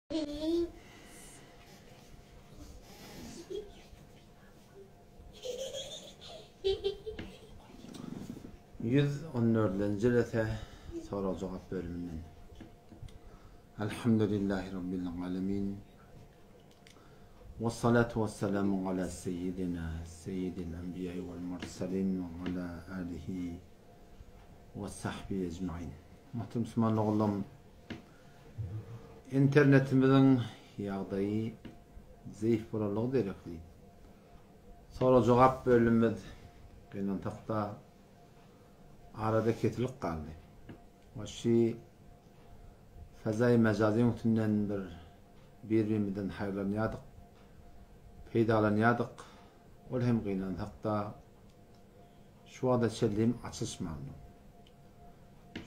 114-nji jelese sorag-jogap bölüminden. Elhamdülillahi Rabbil alemin. Vessalatu vesselamu ala seyyidina seyyidil enbiýai vel murselin ve ala alihi ve sahbihi ecmain. Muhterem Müslüman ogullarym, Internetimiziň ýagdaýy zeýif bolanlygy derekli, sorag-jogap bölümimiz gynansakda arada kesilip galdy. We şi fezaýy mejazyň üstünden bir bir-birimizden haýyrlanýardyk, peýdalanýardyk. Ol hem gynansakda şu wagta çenli hem açylyşmandy.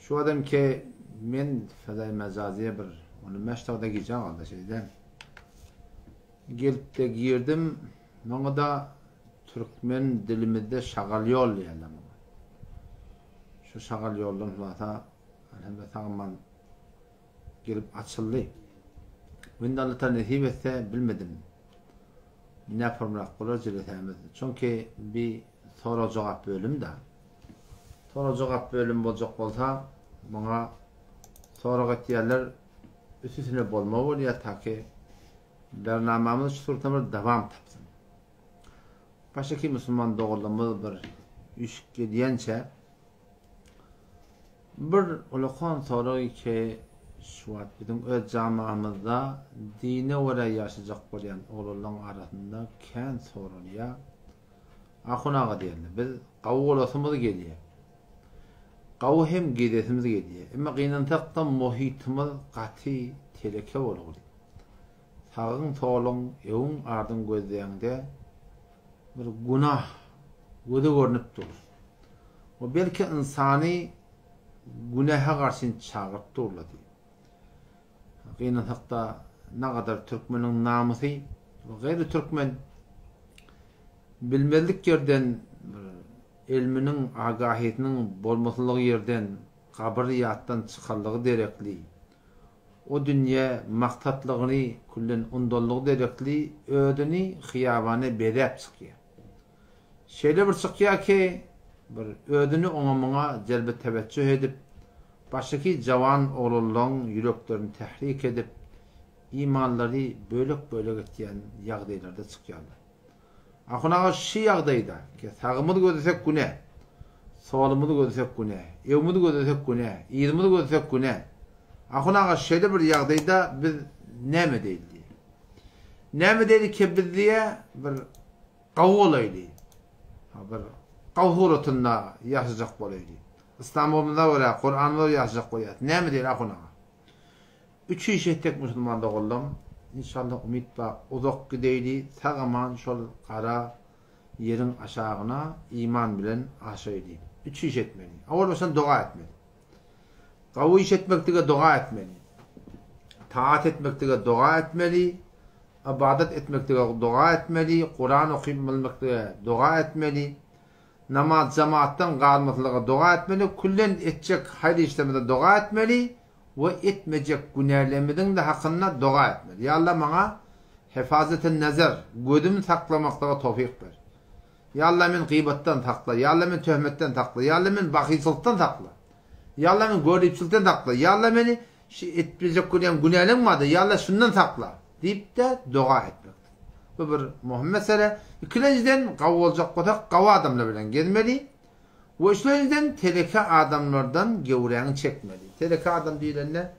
Şu adam ki men fezaý mejaziýe bir ony mäş dagda gijä galdy şeýle. Gelip-de girdim, maňa-da türkmen dilimizde şagal ýol diýerler muňa. Şu şagal ýoldan hulasa elhamdülillah sag-aman gelip açyldy. Indi Alla Taala nesip etse bilmedim. Näformrak bolar jelesämiz. Çünki bi sorag-jogap bölüm-dä. Sorag-jogap bölümi boljak bolsa, muňa sorag etýänler üst-üstüne bolmaly bolýar, taki bernamamyz şu suratda bir dowam tapsyn. Başyki musulman doganlarymyz bir üýşüp gelýänçä bir ulakan sorag ki şu wagt biziň öz jamamyzda dine görä ýaşajak bolýan oglanlaryň arasynda kän soralýar. Ahun aga diýende, biz gawy bolasymyz gelýär. Gawy hem gezesimiz gelýär. Emma gynansakda muhytymyz gaty teleke bolguly. Sagyň soluň, öňüň ardyň gözleýäňde bir günah göze görnüp dur. O belki ynsany günähe garşy çagyryp durla diýip. Gynansakda nagadar türkmeniň namysy we gaýry türkmen bilmezlik ýerden bir elminiň agahysynyň bolmaslygy ýerden gabyr ýatdan çykanlygy derekli o dünýe maksatlygyny küllen undanlygy derekli özüni hyýabana bezäp çykýar. Şeýle bir çykýar ki, bir özüni oňa-muňa jelbi-teweçjüh edip, başyky jawan oglanlaň ýüreklerini tährik edip, imanlary bölek-bölek etýän ýagdaýlarda çykýarlar. Ahun aga şy ýagdaýda, ki sagymyzy gözlesek günä, solumyzy gözlesek günä, öňümizi gözlesek günä, yzymyzy gözlesek günä. Ahun aga şeýle bir ýagdaýda biz näme edeýli diýýär. Näme edeýli ki biz diýýär, bir Gawy bolaýly. Ha bir gawy suratynda ýaşajak bolaýly. Yslamymyza görä, Kuranymyza görä ýaşajak bolýas. Näme diýeli ahun aga? Üç iş etsek musulman doganlarym, inşallah umyt bar, uzak gideýli, sag-aman şol gara ýeriň aşagyna iman bilen aşaýly. Üç iş etmeli. Owal başdan doga etmeli. Gawy iş etmeklige doga etmeli. Taat etmeklige doga etmeli. Ybadat etmeklige doga etmeli, Kuran okyp bilmeklige doga etmeli, namaz jemaatdan galmaslyga doga etmeli, küllen etjek haýyr işlerimize doga etmeli we etmejek günälerimiziň-de hakynda doga etmeli. Ýa Allah maňa hefazeten nezer, gözümi saklamaklyga towfyk ber. Ýa Allah meni gybatdan sakla, Ýa Allah meni töhmetden sakla, Ýa Allah meni bahylçylykdan sakla. Ýa Allah meni göripçilikden sakla, Ýa Allah meni Şu etmejek görýän günäleň bardyr, ýa Allah şundan sakla! diýip-de doga etmekdir. Bu bir möhüm mesele. Ikilenjiden, gawy boljak bolsak, gawy adamlar bilen gezmeli we üçlenjiden, teleke adamlardan göwräňi çekmeli. Teleke adam diýlende,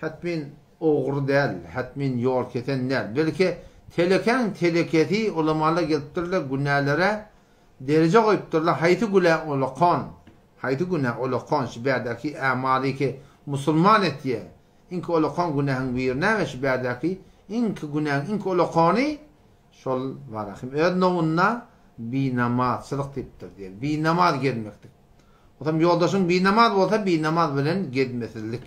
hetmin ogry däl, hetmin ýol kesen däl. Belki, telekäň telekesi ulamalar gelipdirler, günälere Dereje goýupdyrlar, haýsy gülä olakan, haýsy günä olakan, şu bärdäki ämalyky musulman etýä, iňki olakan günähiň biri näme şu bärdäki iňki günäň iňki olakany şol barahym öz nowunda binamazçylyk diýipdir diýýär, binamaz gezmeklik. Bolsam ýoldaşyň binamaz bolsa binamaz bilen gezmesizlik.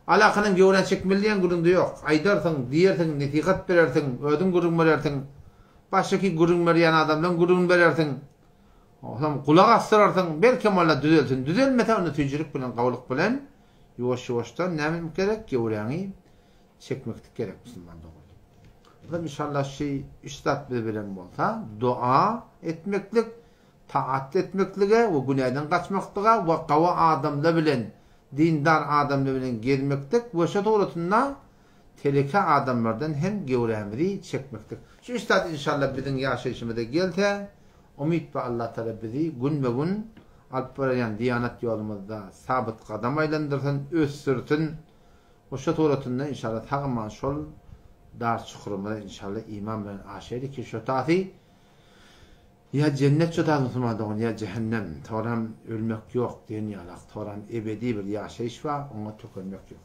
Alakanyň göwrän çekmeli diýen gürrüňde ýok. Aýdarsyň, diýersiň, nesihat berersiň, özüň gürrüň berersiň. Başyky gürrüň berýän adamdan gürrüňini berersiň. Onsoň gulak asdyrarsyň, belkem walla düzelsin. Düzelmese onda süýjülik bilen, gawulyk bilen ýuwaş-ýuwaşdan näme etmek gerek? Göwräňi. çekmeklik gerek musulman dogan. Bizem inşallah şu üç zat biz bilen bolsa, dua etmeklik, taat etmeklige we günäden gaçmaklyga we gawy adamlar bilen, dindar adamlar bilen gezmeklik we şo suratynda teleke adamlardan hem göwrämizi çekmeklik. Şu üç zat inşallah biziň ýaşaýşymyza gelse, umyt bar Allah Tagala bizi günbe-gün alyp barýan diýanat ýolumyzda sabyt gadam aýlandyrsyn, ösdürsin we şo suratynda inşallah sag-aman şol dar çukurymyza inşallah iman bilen aşaýly ki şo tasy Ýa jennet juda musulman dogan ýa jähennem soram ölmek ýok diýen ýalak soram ebedi bir ýaşaýyş bar oňa tökenmek ýok.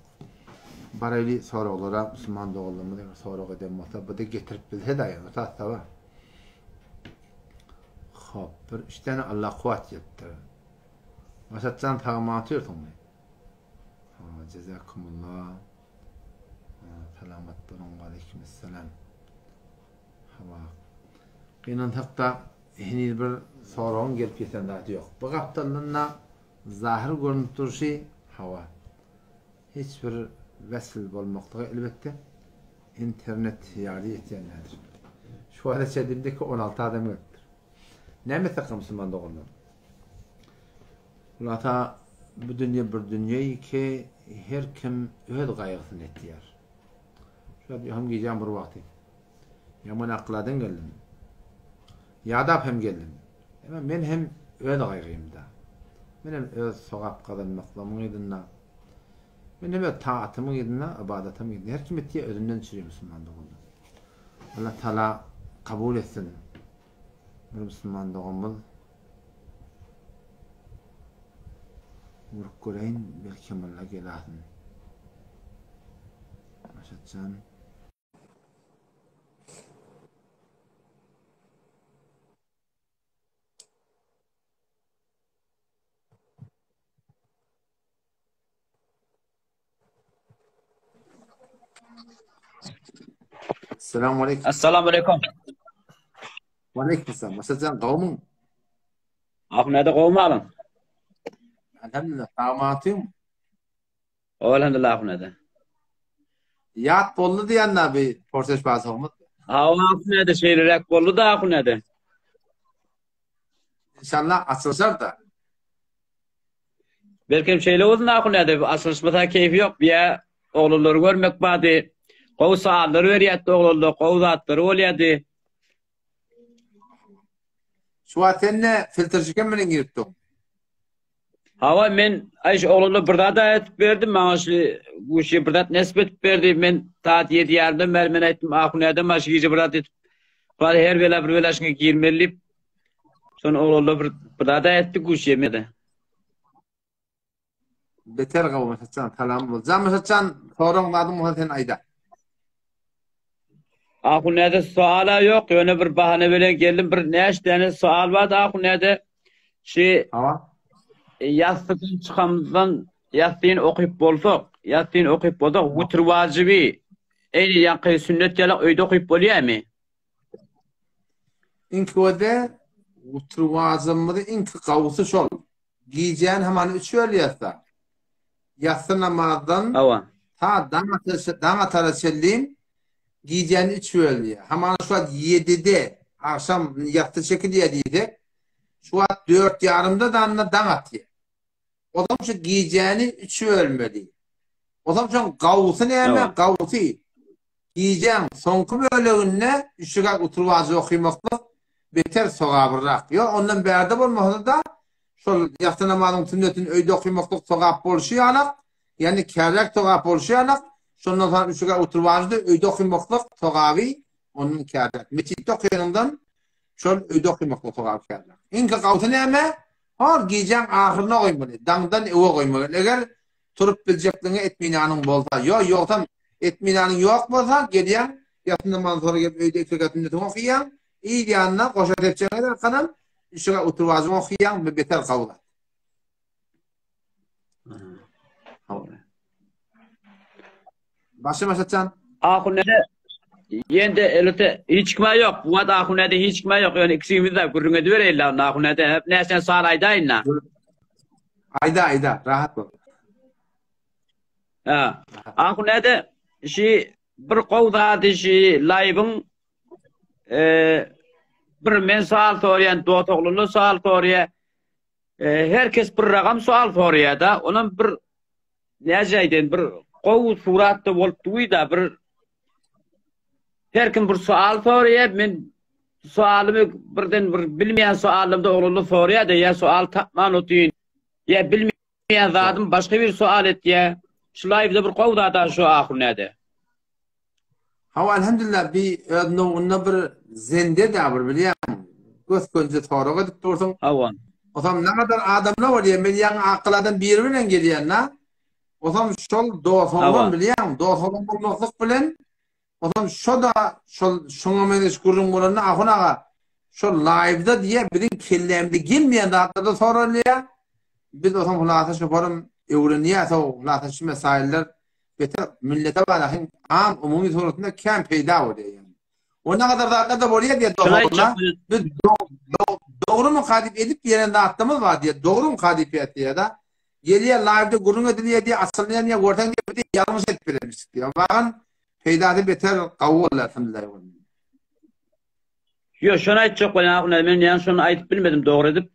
Baraýly soraglara musulman doganlarymyz eger sorag eden bolsa buda getirip bilse daýan otasa bar. Hop bir üç däne Allah kuwat gelipdir. Maşatjan sag-aman otyrsyňmy? Ha jezakumullah. Salamat boluň waleýkimessalam. Hawa. Gynansakda heniz bir soragyň gelip ýeten zady ýok. Bu gapdaldan-da zahyr görnüp durşy, hawa. Hiç bir wesl bolmaklyga elbetde internet ýardy etýän däldir. Şu wagta çenli indiki 16 adam gelipdir. Näme etsek musulman doganlar? Hulasa bu dünýe bir dünýe ki her kim öz gaýgysyny etýär. Şu wagt hem gijäň bir wagty. Ýaman akladan geldim. Ýadap hem geldim. Emma men hem öz gaýgymda. Men hem öz sogap gazanmaklygymyň yzynda. Men hem öz taatymyň yzynda, ybadatymyň yzynda. Her kim etýär özünden çüri musulman doganlar. Allah Taala kabul etsin. Bir musulman doganymyz Urup göreýin, belki mulla gelasyn. Maşatjan. Assalamu aleykum. Assalamu aleykum. Wa aleykum assalam. Maşatjan gowmyň? Ahmede gowmy alyň? Elhamdülillah. Sag Elhamdülillah Ahmede. Ýat boldy diýen bi porseş basogymyz. Hawa Ahmede şeýleräk boldy da Ahmede. İnşallah açylyşar da. Belkem şeýle bolsun Ahmede açylyşmasa keýfi ýok. Biýä oglanlary görmek bady. Gowy sowallar berýärdi oglanlar, gowy zatlary bolýardy. Şu wagt sen ne filtrşiken bilen girip dur. Hawa men aý şu oglana bir zat aýdyp berdim maňa şu guşy bir zat nesip edip berdi men saat ýedi ýarymdan bäri men aýtdym ahun ädem şu gije bir zat edip bar her bela bir bela şuňa girmeli diýip şony oglana bir bir zat aýtdy guşy mede. Beter gawy Maşatjan salam bol. Jan Maşatjan soraň zadyň bolsa sen aýda. Ahun näde suala ýok ýöne bir bahana bilen geldim bir näç däne sual bardy ahun näde şi Hawa. Ýassydan çykamyzdan ýassyny okyp bolsak ýassyny okyp bolsak witr wajyby eýni ýaňky sünnet ýalak öýde okyp bolýamy? Iňki göze witr wajybymyzy iňki gawusy şol. Gijäni hamana üç bölýäs-da. Ýassy namazdan Hawa. ta daň atyşa, daň atara çenli gijäni üç bölýär. Hamana şu wagt ýedide agşam ýassy çekilýär diýsek, şu wagt dört ýarymda danda daň atýar. Ozam şu gijäni üç bölmeli. Ozam şoň gawusy näme? Hawa. Gawusy Gijäň soňky böleginde üç rekat oturyp ajy okymaklyk beter sogablyrak. Ýok, ondan bärde bolmasa-da, şol ýassy namazyň sünnetini öýde okymaklyk sogap bolşy ýalak, ýagny kärräk sogap bolşy ýalak, şondan soň üç rekat oturyp ajy-da öýde okymaklyk sogaby ondan kärräk. Metjitde okanyňdan şol öýde okymaklyk sogaby kärräk. Iňki gawsy näme? Hor gijäň ahyryna goýmaly, daňdan öe goýmaly. Eger turup biljekligiňe etminanyň bolsa, ýo, ýogsam etminanyň ýok bolsa, gelýäň, ýassy namazyny soňra gelip öýde iki rekat sünnetiňi okaýaň, yz ýanyna goşa depjegiňe darkanam, üç rekat oturwajyňy okaýaň, bu beter gowy zat. Başa Maşatjan. Ahun nede ýende elbetde hiç kime ýok. Bu wagt ahun nede hiç kime ýok. Ýöne ikisimiz de gürrüň edibereýin la ahun nede. Hep näçe sal aýdaýyn la. Aýda aýda rahat bol. Ha. Ahun nede? şi bir gowy zady şi laýwyň bir men sual sorýan dost oglanlar sual sorýar. Her kes bir ragam sual sorýar-da, onam bir näce aýdaýyn bir gowy suratda bolup duýda bir her kim bir sual sorýar, men sualymy birden bir bilmeýän sualymda oglanlar sorýar-da, ýa sual tapman otyryn, ýa bilmeýän zadym başga bir sual etýär. Şu laýwda bir gowy zat şu ahun näde. Hawa elhamdülillah bi öz nowunda bir zende da bir bilýäň. Gös gönje sorag edip dursuň. Hawa. Osam nägadar adamlar bolýar. Men ýaňy akyl adam biri bilen gelýän da. Osam şol dos oglan bilýäň, dos oglan bolmaklyk bilen osam şo-da şol şoňa meňzeş gürrüň bolanda Ahun aga şol laýwda diýýär biziň kellämize gelmeýän zatlar-da soralýar. Biz osam hulasa şoparym öwrenýäs ow hulasa şu mesaýyller beter millete bara hem am umumy suratynda kän peýda bolýar ýani. O ne kadar zatlar-da bolýar diýýär dogrumy? Biz dogrumyka diýip edip ýeren zatlarymyz bar diýýär. Dogrumyka diýip ýatýar-da. Gelýär live-de gürrüň edilýär diýýär, açylýan diýýär, görseň diýýär, biz ýalňyş edip bilermişik diýýär. Bagan peýdasy beter gawy boldy alhamdulillah. Ýok, şony aýtjak bolýan ahun men ýa şony aýdyp bilmedim dogry edip.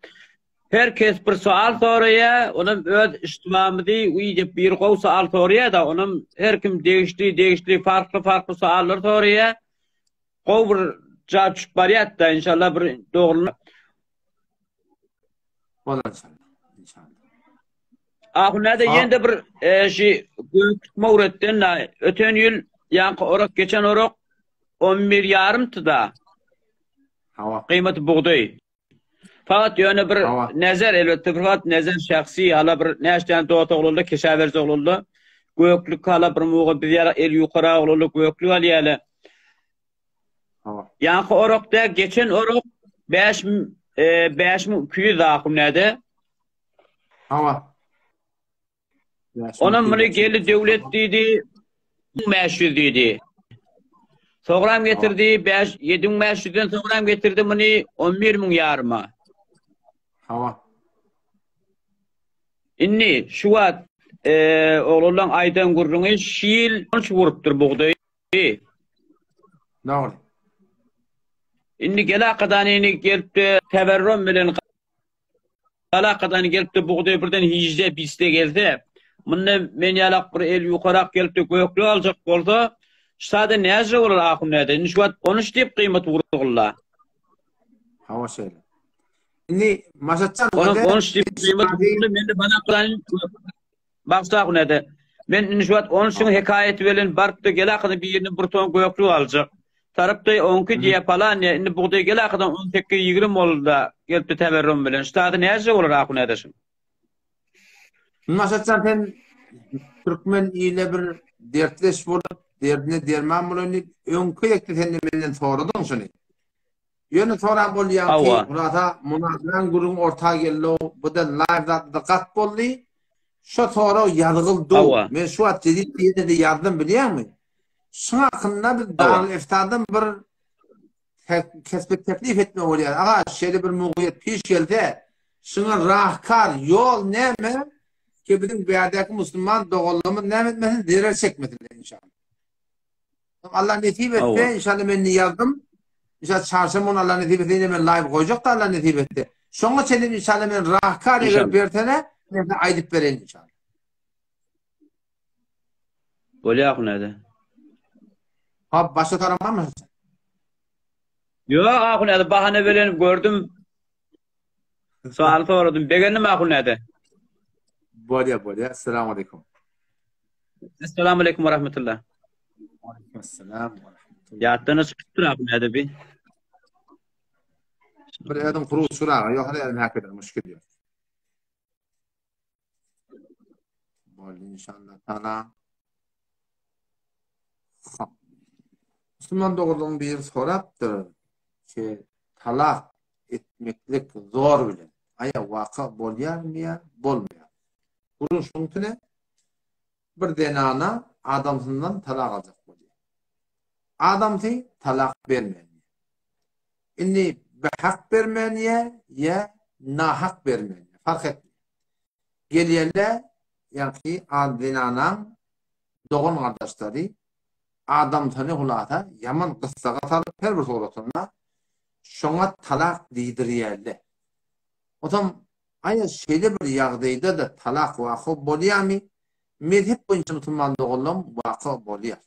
Her kes bir sual soraýa, onam öz iştibamyzy uý diýip bir gowy sual soraýa-da, onam her kim degişli degişli farkly farkly suallar soraýa. Gowy bir ja düşüp barýar-da, inşallah bir dogry. Bolar inşallah. İnşallah. Ahun näde ýene-de bir e, şu gök mowretden öten ýyl ýaňky orak geçen orak 11 ýarym da. Hawa. Gyýmaty bugdaý. Fakat ýöne bir Hawa. nezer elbetde bir fakat nezer şahsi hala bir näçe dost oglanlar keşä berjek oglanlar göklük hala bir muga biz ýaly el ýukara oglanlar göklük alýarlar. Hawa. Ýaňky orak däl geçen orak 5 5200 ahun näde? Hawa. Onam muny geldi döwlet diýdi, 1500 diýdi. Soňram getirdi 5 7500-den soňram getirdi muny 11 müň ýaryma. Hawa. Indi şu wagt e, oglanlaň aýdan gürrüňi şu ýyl 13 urupdyr bugdaý. Dogry. Indi gel akadan indi gelipdi teberrum bilen Alakadan gelipdi bugdaý birden hijde bisde gelse, munda men ýalak bir el ýukarak gelipdi gökli aljak bolsa, şu sada näce bolar ahun näde? Indi şu wagt 13 diýip gyýmat urgulla. Hawa şeýle. Indi Maşatjan Onuň 13 diýip gyýmat urgulla mende bana kylan Bagşy ahun näde? Men indi şu wagt 13-iň hekaýaty bilen barypdy gel akyny birini bir ton gökli aljak. Tarapdaý onki diýä palan diýä indi bugdaý gel akydan on sekiz ýigrim boldy-da gelipdi teberrum bilen. Şu zady näce bolar ahun ädeşim? Maşatjan sen türkmen ile bir dertleş bolup derdine derman bolaýyn diýip öňki gezekde sen de menden soradyň şuny. Ýöne soran bolýan ki hulasa munazaraň gürrüň orta geldi bu-da live zatda gat boldy. Şo sorag ýazgyldy. Men şu wagt jedit ýene-de ýazdym bilýäňmi? Şuň hakynda biz Darul Eftadan bir kesbi teklif etme bolýar. Aga, şeýle bir mugyýet piş gelse, şuňa rahkar, ýol näme? Ki biziň bärdäki musulman doganlarymyz näme etmesin, zerer çekmesinler inşallah. Allah nesip etse, inşallah men indi ýazdym. Inşallah çarşenbe güni Allah nesip etse ýene men live goýjak da Allah nesip etse. Şoňa çenli inşallah men rahkar eger bersene, men aýdyp bereýin inşallah. Bolýar hunäde. Hop, başga soran barmy? Ýok, ahunäde bahana bilen gördüm. Sual soradym. Begendim ahunäde. Bolýar, bolýar. Assalamu alaykum. Assalamu alaykum we rahmetullah. Aleyküm assalam we rahmetullah. Ýatdan çykypdyr ahunäde bi. Bir özüň huruç şuraga, ýok, hadi özüm häk ederim, müşkil ýok. Boldy inşallah taala. Musulman doganlaryň biri sorapdyr ki, talak etmeklik zor bilen aýa waka bolýarmy ýa bolmaýar? Gürrüň şunuň üstüne bir zenana adamsyndan talak aljak bolýar. Adamsy talak bermeýär. Indi behak bermänýä ýa nahak bermänýä, fark etmeýär. Gelýärler, ýaňky zenanaň dogan-gardaşlary. Adamsyny hulasa ýaman gyssaga salyp her bir suratynda şoňa talak diýdirýärler. Onsoň aýa şeýle bir ýagdaýda-da talak waka bolýarmy? Mezhep boýunça musulman doganlarym waka bolýar.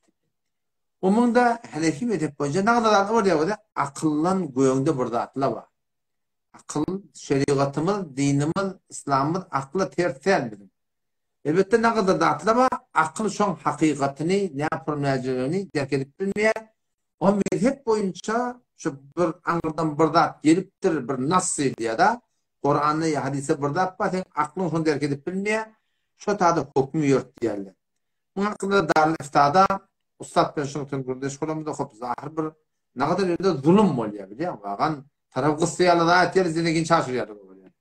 Umuňda Hanefi mezhep boýunça nagda zatlar bolýar bolýar, akyldan göňde bir zatlar bar. Akyl, şerigatymyz, dinimiz, yslamymyz akla ters däl biziň. Elbetde nagada zatlar bar, akyl şoň hakykatyny, näpürmäjeligini derk edip bilmeýär. O mezhep boýunça şu bir aňyrdan bir zat gelipdir, bir nass diýilýär-de, Kuranda ýa hadysda bir zat bar, seň aklyň şony derk edip bilmeýär, şo tada höküm ýöret diýýärler. Muň hakynda Darül Iftada ussat bilen şoň bilen gürrüňdeş bolamyzda hop zahyr bir nagadan ýerde zulum bolýar bilýäňmi? Wagan tarap gysýarlar, zat etýärler, zindegini çaşyrýarlar bolýar.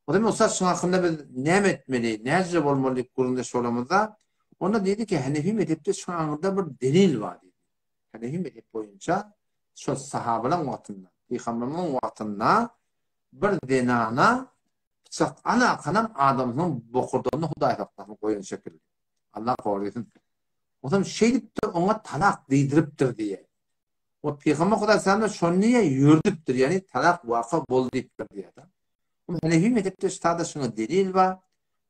O zaman ussat şuň hakynda biz näme etmeli, näce bolmaly diýip gürrüňdeş bolamyzda, onda diýdi ki, Hanefi mezhepde şuň aňyrda bir delil bar diýdi. Hanefi mezhep boýunça şol sahabalaryň wagtynda, pygamberimiziň wagtynda bir zenana pyçak alakanam adamsynyň bokurdagyna Hudaý saklasyn goýan şekilli. Allah gorasyn. Onsoň şeýdipdir oňa talak diýdiripdir diýýär. O pygamber Hudaý sallam şony diýýär ýördüpdir, ýagny talak waka boldy diýipdir diýýär. Hanefi mezhepde ştada şuňa delil bar.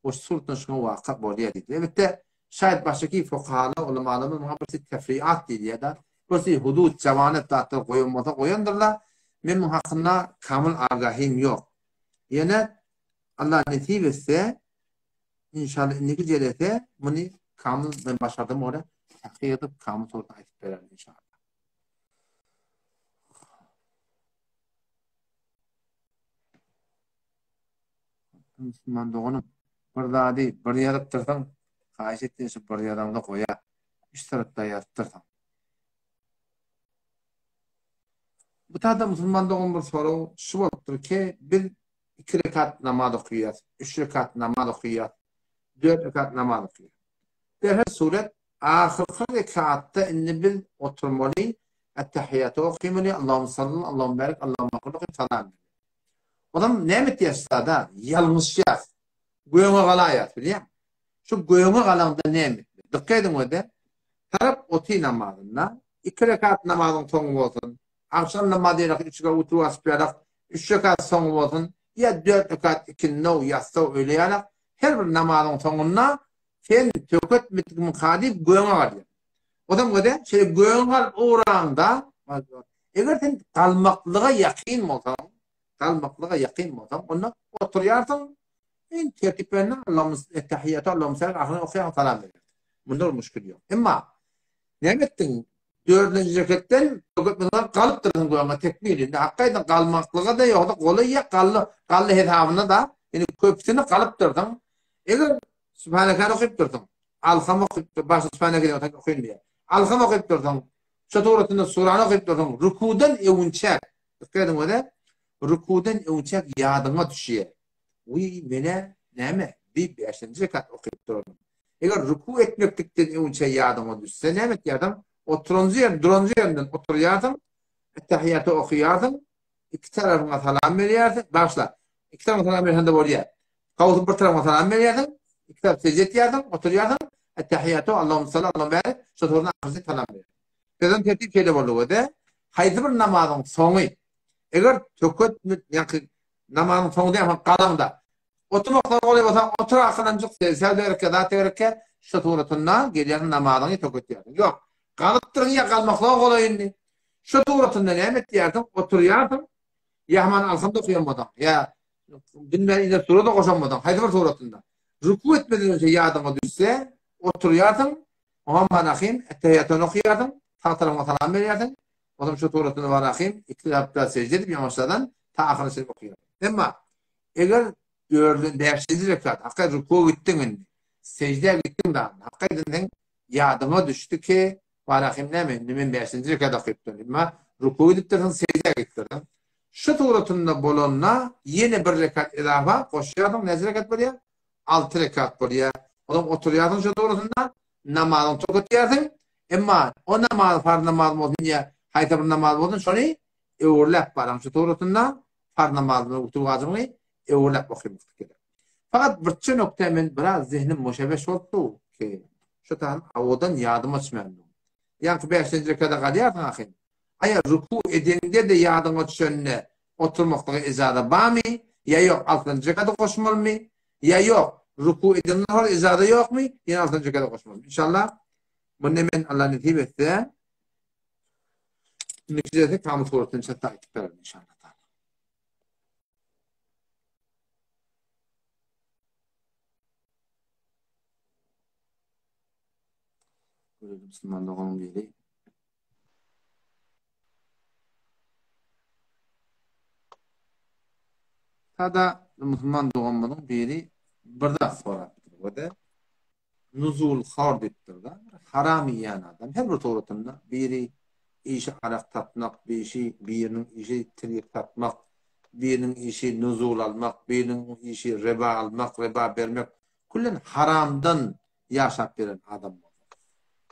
O suratda şuňa waka bolýar diýdi. Elbetde şaýat başdaky fukahalar, ulamalarymyz muňa birsi tefriat diýilýär-de, birsi hudud, jawanet zatlar goýan bolsa goýandyrlar. Men muň hakynda kamyl agahym ýok. Ýöne Allah nesip etse, inşallah indiki jelese muny kamyl men başardym ora tahkyk edip kamyl suratda aýdyp bererin inşallah. Musulman doganym, bir zady bir ýazypdyrsyň, haýyş etýän şu bir ýazaňda goýa. Üç tarapda ýazypdyrsyň. Bu taýda musulman dogan bir sorag şu bolupdyr ki, biz iki rekat namaz okaýas, üç rekat namaz okaýas, dört rekat namaz okaýas. Her suret Ahyrky rekatda indi biz oturmaly, Ettehiýaty okymaly, Allahümme salli, Allahümme barik, Allahümme gfir okyp salam bermeli. Onam näme etýäs sada? Ýalňyşýas. Göňe galaýas, bilýäňmi? Şu göňe galaňda näme etmeli? Dykgat ediň öde. Tarap oty namazynda iki rekat namazyň soňy bolsun, agşam namazy ýaly üç rekat oturyp açyp ýalak, üç rekat soňy bolsun, ýa dört rekat ikindi, ýassaw, öýle ýalak, her bir namazyň soňunda Sen töket mitgimka diýip göňe galýar. Ozam göze şeýle göňe galyp ugraňda, eger sen galmaklyga ýakyn bolsaň, galmaklyga ýakyn bolsaň, onda oturýarsyň, en tertiplenip Allahumma ettehiyyatu Allahumma salli ahyryny okaýaň salam berýärsiň. Munda bir muşkil ýok. Emma näme etdiň? Dördünji reketden töketmeden galypdyrsyň göňe tekbir. Indi hakgaýdan galmaklyga-da ýogsa golaý ýa gally, gally hesabyna da, ýani köpüsini galypdyrsyň. Eger Sübhanekany okyp dursaň, Alham okyp dur, başda Sübhaneke diýen bolsaň okyn diýýär. Alham okyp dursaň, şo suratynda surany okyp dursaň, rukudan öwünçäk, dikkat ediň öze, rukudan öwünçäk ýadyňa düşýär. Wiý, menä näme, bi bäşinji rekat okyp duraryn. Eger ruku etmeklikden öwünçä ýadyňa düşse, näme etýärsiň? Oturanjy ýer, duranjy ýerinden oturýarsyň, Ettehiýaty okaýarsyň, iki tarapyňa salam berýärsiň, bagyşla, iki tarapyňa salam berseň-de bolýar. Gawusyň bir tarapyna salam berýärsiň, iki tarap sežde etýärsiň, oturýarsyň, Ettehiýatu, Allahumma salli, Allahumma barik, şo soňra ahyrjy salam berýärsiň. Sözüň tertibi şeýle boldy we haýsy bir namazyň soňy, eger töket, ýaňky namazyň soňy diýen galaňda, oturmakdan golaý bolsa, otur ahyrynjyk sežde berekge, zat berekge, şo suratynda gelýärsiň namazyňy töketýärsiň. Ýok, galypdyryň ýa galmaklyga golaý indi. Şo suratynda näme etýärsiň? Oturýarsyň, ýa haman alhamda okaýan bolsaň, ýa Bilmän ine sura-da goşanmadyň, haýsy bir suratynda. Ruku etmeden önce ýadyňa düşse, oturýarsyň, Oňa Ettehiýatyny okaýarsyň, sag tarapyňa salam berýärsiň, onsoň şu suratyny Barahym iki tarapda sežde edip ýaňaşlardan ta ahyryna çenli okaýarsyň. Emma eger dördün, bäşinji rekat, hakykat rukuwa gitdiň indi, seždä gitdiň dagy, hakykat seň ýadyňa düşdi ki, Barahym näme, indi men bäşinji rekat okypdyryn. Emma rukuwa gidipdirsiň, seždä gidipdirsiň. Şu suratynda bolanda ýene bir rekat ezafa goşýarsyň, näçe rekat bolýar? Alty rekat bolýar. Onsoň oturýarsyň şu suratynda, namazyňy tüketýärsiň. Emma o namaz farz namaz bolsun ýa haýsy bir namaz bolsun, şony öwürläp baraň şu suratynda farz namazyny, wutur wajybyny öwürläp okamak gerek. Fakat birçe nokta men biraz zehnim müşebeş bolupdy ki, şu tan awadan ýadyma düşmändir. Ýaňky bäşinji rekada galýarsyň ahym. Aýa ruku edeňde-de ýadyňa düşende oturmaklyga ejaza barmy ýa ýok altynjy rekada goşmalymy ýa ýok ruku edenden soň ejaza ýokmy ýene altynjy rekada goşmalymy inşallah muny men Allah nesip etse indiki derse kamyl suratyny çatda aýtyp bererin inşallah. Görelim musulman doganyň biri. Sada musulman doganymyzyň biri bir zat sorapdyr. O da nuzul hor diýipdir da. Haram iýen adam her bir suratynda biri işi arak satmak, bişi biriniň işi tirýek satmak, biriniň işi nuzul almak, biriniň işi reba almak, reba bermek. Küllen haramdan ýaşap gelen adam bolsa.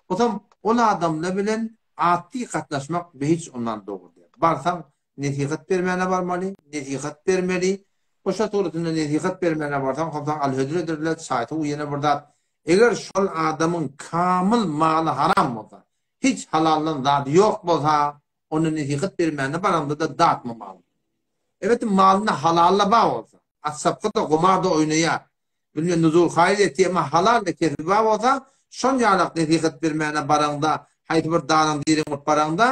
Osam ol adamla bilen atdy gatnaşmak be hiç ondan dogry däl. Barsaň nesihat bermäne barmaly, nesihat bermeli. Oşa suratynda nesihat bermäne barsaň hopsaň al hödür ederler, çaý suw ýene bir zat. Eger şol adamyň kamyl maly haram bolsa, hiç halaldan zady ýok bolsa, onda nesihat bermäne baraňda-da datma malyny. Elbetde malynda halal-da bar bolsa, at çapgy-da, gumar-da oýnaýar. Bilmen nuzul haýyr etdi, emma halal-da kesbi bar bolsa, şon ýalak nesihat bermäne baraňda, haýsy bir danaň direň bolup baraňda,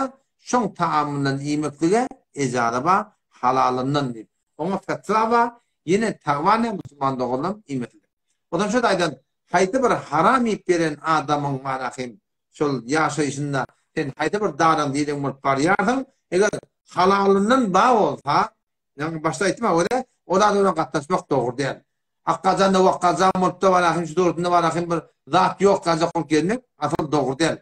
şoň taamyndan iýmeklige ejaza bar, halalyndan diýip. Oňa fetwa bar, ýene tagwa ne musulman doganlam iýmeslik. Onsoň şo taýdan haýsy bir haram iýip beren adamyň manahym şol ýaşaýşynda sen haýsy bir danaň direň bolup barýarsyň, eger halalyndan bar bolsa, Ýaňy başda aýtdym a görä, ol adam bilen gatnaşmak dogry däl. Akgajan-da wakgajan bolupda barahym şu döwletinde barahym bir zat ýok galjak bolup gezmek asyl dogry däl.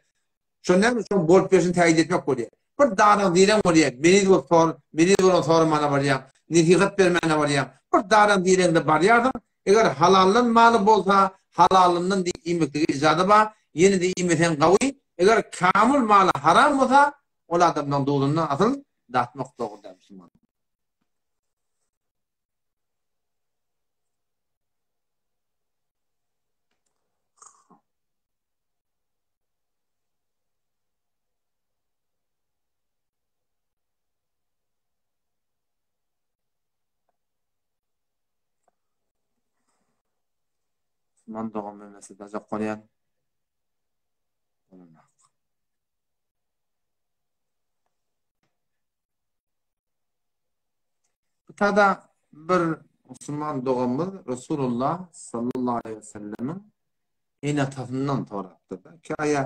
Şonda hem şoň bolup berşini täýit etmek bolýar. Bir danaň direň bolýar, meriz bolup sor, meriz bolan soramana barýaň, nesihat bermäne barýaň. Bir danaň direňde barýarsyň, eger halaldan maly bolsa, halalyndan diýip iýmeklige ijaza bar, ýene-de iýmeseň gawy, eger kamyl maly haram bolsa, ol adamdan duzundan asyl datmak dogry däl musulman. Musulman dogan memesi dajak bolýan. Bolanok. Bu tada bir musulman doganymyz Resulullah sallallahu aleyhi ve sellemiň ene-atasyndan sorapdyr-da. Ki aýa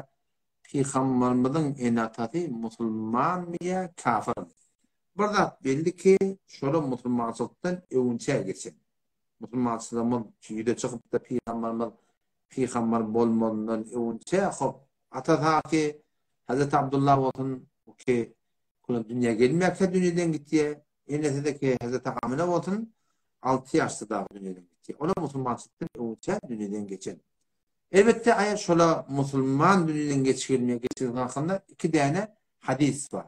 pygamberimiziň ene-atasy musulmanmy ýa kafirmi? Bir zat belli ki, şolar musulmançylykdan öňünçä geçen. Musulmançylygymyz ýüze çykyp-da pygamberimiz pygamber bolmazyndan öňünçä hop atasy Hazreti Abdullah bolsun, ki Olar dünýä gelmäkä dünýeden gitýär. Enesi-de ki Hezreti Amine bolsun, 6 ýaşda dagy dünýeden gitýär. Olar musulmançylykdan öňçä dünýeden geçen. Elbetde aýa şola musulman dünýeden geçirilmeýär, geçirilmegi hakynda iki däne hadys bar.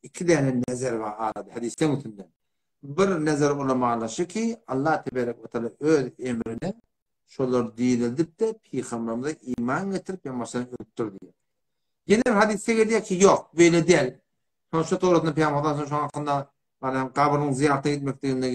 Iki däne nezer bar arada hadysdan üstünden. Bir nezer ulamalar şu ki Allah teberek we taala öz emrine şolary direldip-de pygamberimize iman getirip ýa ölüpdir diýýär. Ýene bir hadysda gelýär ki, ýok, beýle däl. Şonuň şu toratynda Pygamber sallallahu şonuň hakynda mana gabrynyň zyýaratyna gitmekliginde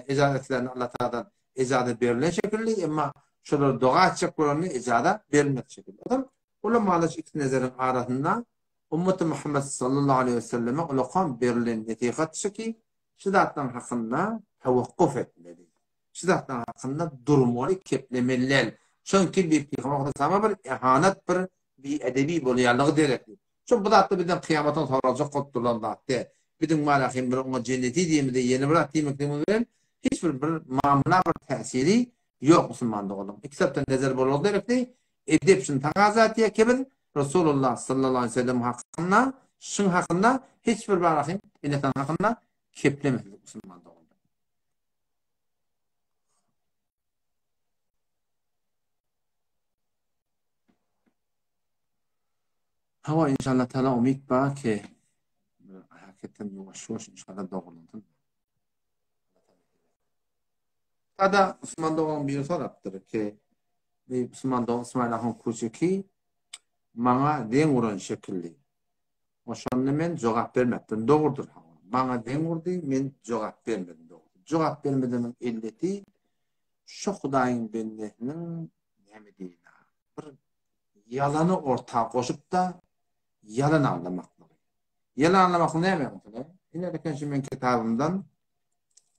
ejaza etlerine Allah Tagaladan ejaza berlen şekilli, emma şolar doga etjek bolanda ejaza berilmez şekilli. Olam ulamalar şu iki nezeriň arasynda ummaty Muhammed sallallahu aleyhi ve selleme ulakan berlen nesihat şu ki, şu zatlaryň hakynda tawakkuf etmeli. Şu zatlaryň hakynda durmaly, keplemeli däl. Çünki bir Pygamber sallallahu bir ihanet, bir biedebi bolýanlygy derekli. Şo bu zatlar bizden kyýamatdan soraljak bolup durlan zat däl. Biziň malahym bir oňa jenneti diýemizde ýene bir zat diýmekligimiz bilen hiç bir bir mamla bir täsiri ýok musulman doganlarym. Iki tarapdan nezer bolmagy gerekli. Edep şuny tagaza etýär ki biz Resulullah sallallahu aleyhi ve sellem hakynda şuň hakynda hiç bir malahym ene-ata hakynda keplemeslik musulman doganlar. Hawa inşallah taala umyt bar ki hakykatdan ýuwaş ýuwaş inşallah dogrulandyr. Sada Usman dogan biri sorapdyr ki Usman dogan İsmail ahun Kuçiki maňa deň uran şekilli. O şonda men jogap bermepdim. Dogrudyr. Maňa deň urdy, men jogap bermedim dogry. Jogap bermedimiň elleti şo Hudaýyň bendesiniň näme diýeýin bir ýalany orta goşup-da ýalan aldamaklygy. Ýalan aldamaklyk näme meselem? Ine eken şu meň kitabymdan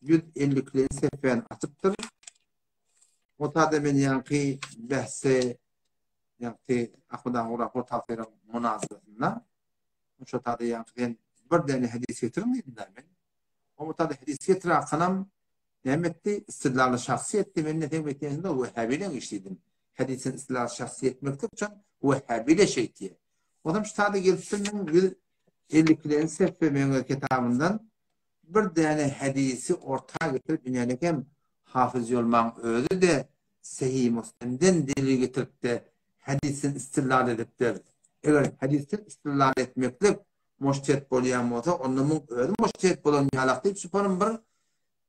152-nji sefäni açypdyr. O tada men ýaňky bähse ýaňky Ahmet aga Gurapur tagsyryň munazarasynda şo tada ýaňky sen bir däne hadys getiriň diýdim men. O tada hadys getiräkanam näme etdi? Istidlaly şahsy etdi. Men de sen etýände wehhabileň iş diýdim. Hadysyn istidlaly şahsy etmeklik üçin wehhabile şeýtýär. Onam şu tada gelipdir men 152-nji seffe meň kitabyndan Bir däne hadysy orta getirip inänekem Hafyz Ýolmaň özi-de Sahih Muslimden delil getiripde hadysdan istidlal edipdir. Eger hadysdan istidlal etmeklik mujtehit bolýan bolsa onda muň özi mujtehit bolan ýalak diýip şupanym bir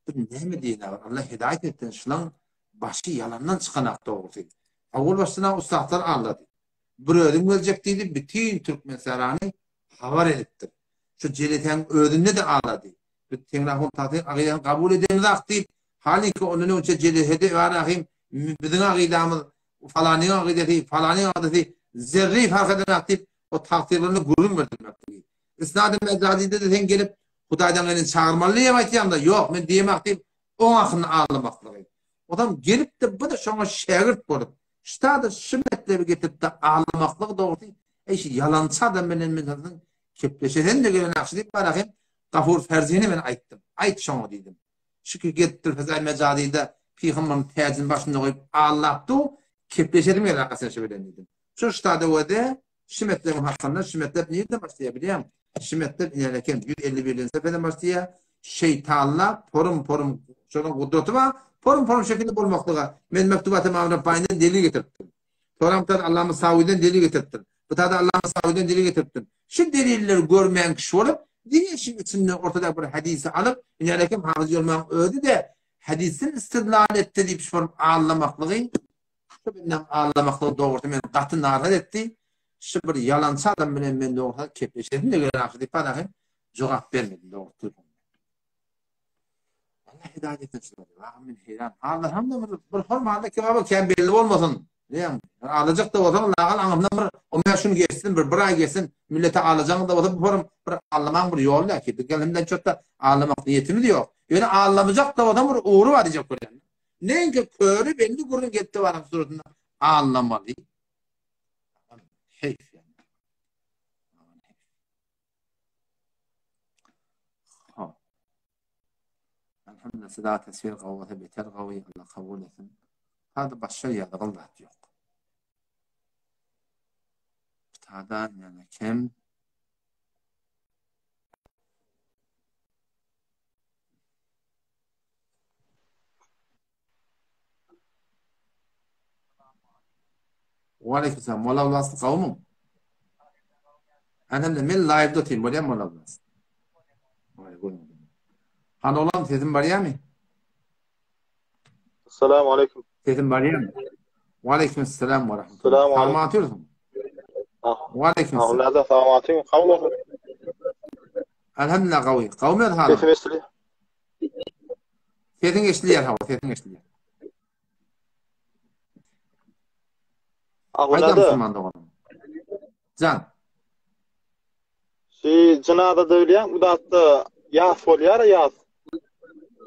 bir näme diýen agyr Allah hidaýat etsin şulaň başy ýalandan çykanak dogrusy. Owal başdan ussatlar aldady. Bir özüm geljek diýdi bütin Türkmensährany habar edipdir. Şu jelesäň özünde-de alady. Biz Teňrahun Tatyň agydasyny kabul edemizak diýip, halyňky ondan öňçe jelesede Ibrahim biziň agydamyz falanyň agydasy, falanyň agydasy zerre fark edenak diýip, o tagtyrlaryny gürrüň berdirmekligi. Isnady Mezadide-de sen gelip, Hudaýdan geleni çagyrmaly diýip aýtýaň-da, ýok, men diýemak diýip, oň akynyny aldamaklygy. Otam gelip-de bu-da şoňa şägirt bolup, ştada şu metlebi getirip-de aldamaklygy dogrusy, eý şu ýalançy adam bilen men siziň kepleşesem-de gelen ýagşy diýip barahym Gafur Ferzine men aýtdym. Aýt şoňa diýdim. Şükür gelipdir Fezaý Mejazyda pygambaryň täjini başynda goýup aldap dur, kepleşesim geldi hakysyn şu bilen diýdim. Şu ştada özi Şu metlebiň hakynda şu metlep nirden başlaýar bilýäňmi? Şu metlep inen eken 151-nji sefeden başlaýar. Şeýtanla porum-porum şonuň gudraty bar. Porum-porum şekilde bolmaklyga men Mektubat Ymam Rabbanydan delil getiripdim. Soňra bu tada Allama Sawydan delil getiripdim. Bu tada Allama Sawydan delil getiripdim. Şu delilleri görmeýän kişi bolup, diňe şiň içinde ortada bir hadysy alyp, inen eken Hafyz Ýolmagyň özi-de hadysdan istidlal etdi diýip şu bolup aldamaklygy Şu bilen aldamaklygy dogrusy meni gaty narahat etdi. Şu bir ýalançy adam bilen men dogrusy kepleşesim-de gelenokdy diýip bana jogap bermedim dogrusy telefonda. Allah hidaýat etsin şulary. Wah men heýran. Allasam da bir bir hormanda kebaba kän belli bolmasyn. Diýen. Alajak da bolsaň lagal aňymdan bir 15 gün geçsin, bir bir aý geçsin, millete alajaň da bolsa bu forum bir aldamaň bir ýoly näki. Biz gelmden çotda aldamak niýetimiz ýok. Ýöne aldamajak da bolsaň bir ugry bar diýjek bolýan. Näinki köri belli gürrüň gelipdi baran suratynda allamaly. Heýf yani. Hop. Elhamdülillah size teswir gawy bolsa beter gawy Allah kabul etsin. Hadi başga ýazygyl zat ýok. Tada näme kem? Waleýkim salam. Molla Abbas gawmyň? Elhamdülillah men live-da otyryn, bolýarmy Molla Abbas? Hany oglan sesim barýarmy? Assalamu aleýkum. Sesim barýarmy? Waleýkim assalam we rahmetullah. Salam atyrsyň. Waleýkim assalam. Allah salam atyrsyň. Kabul olsun. Elhamdülillah gawy. Gawmy halyň? Sesim eşidilýär. Sesiň eşidilýär hawa, sesiň eşidilýär. Aýda musulman doganym. Jan. Şu jynazada bilýän bu zatda ýas bolýar ýas.